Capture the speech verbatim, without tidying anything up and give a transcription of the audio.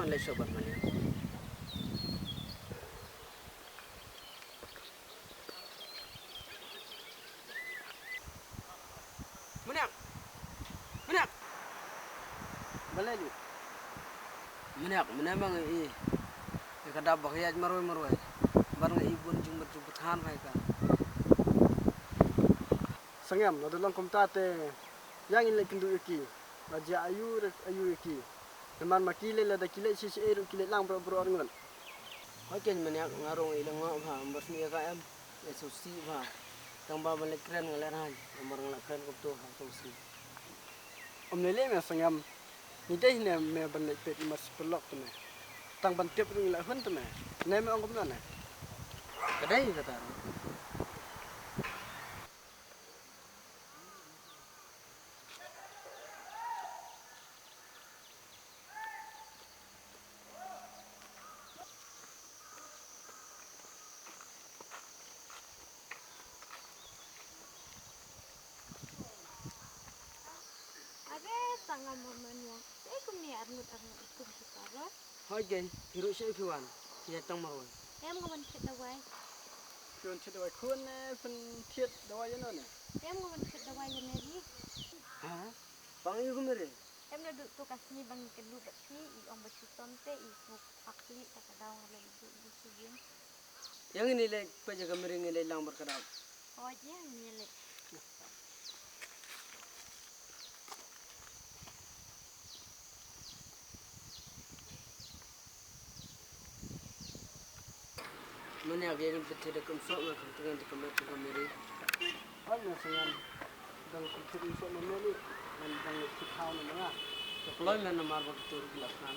Leit shuwa bad Maniak. Maniak! Maniak! Balei Lut? Maniak, mynne ma nga ïohi ïa ka dap ba ka ïaid marwei marwei. Bad nga ïohi bun jingmut jingpyrkhat ha ka. Sangem, lada long kumta te ïa ngin leit kynduh ïa ki. Ba jia aïu re aïu ïa ki. Namar ma ki leit lada ki leit shisha ruh ki leit lang baroh baroh arngut. Hooid keiñ Maniak, nga ruh nga i lyngngoh bha, ym ba sngewsih ïa ka em. Ïa sngewsih bha. Tang ba ban leit kren nga lehrain, namar nga la kren kumto ha sngewsih. Ym lei lei me Sangem. Ngi dei ne me ban leit peit i Mercy paralok te me. Tang ban tip ruh ngi la hun te me. Ne me ong kumno ne? Ka dei kata ruh. Are, tang nga marmar nia. Ei kumne arngut arngut i kum ki parot. Hooid keiñ, phi ruh shaei phi wan? Phi ïaid tang marwei? Em, nga wan thied dawai. Phi wan thied dawai khun ne phin thied dawai ïano ne? Em, nga wan thied dawai ïa Mary. Ha? Pang ïa ka Mary? Em, naduh to ka sngi ba ngi kynduh bad phi, i ong ba shu ton te i sngewbha khlieh, ta ka daw nga la ïoh buh buh shuh ïing. Ïa ngin ïa leit peit ïa ka Mary, ngin leit lang bad ka dap. Hooid ïa ngin ïa leit. Mane ïa ka ïa ka pynthit ka kum soh nga, ka pynthit ka met ka Mary. Hooid me Sangem. Dang pynthit kum soh me Mary. Ngan dang pynthit thaw na nga. Ka kloi me namar ba ka tur ki la khan.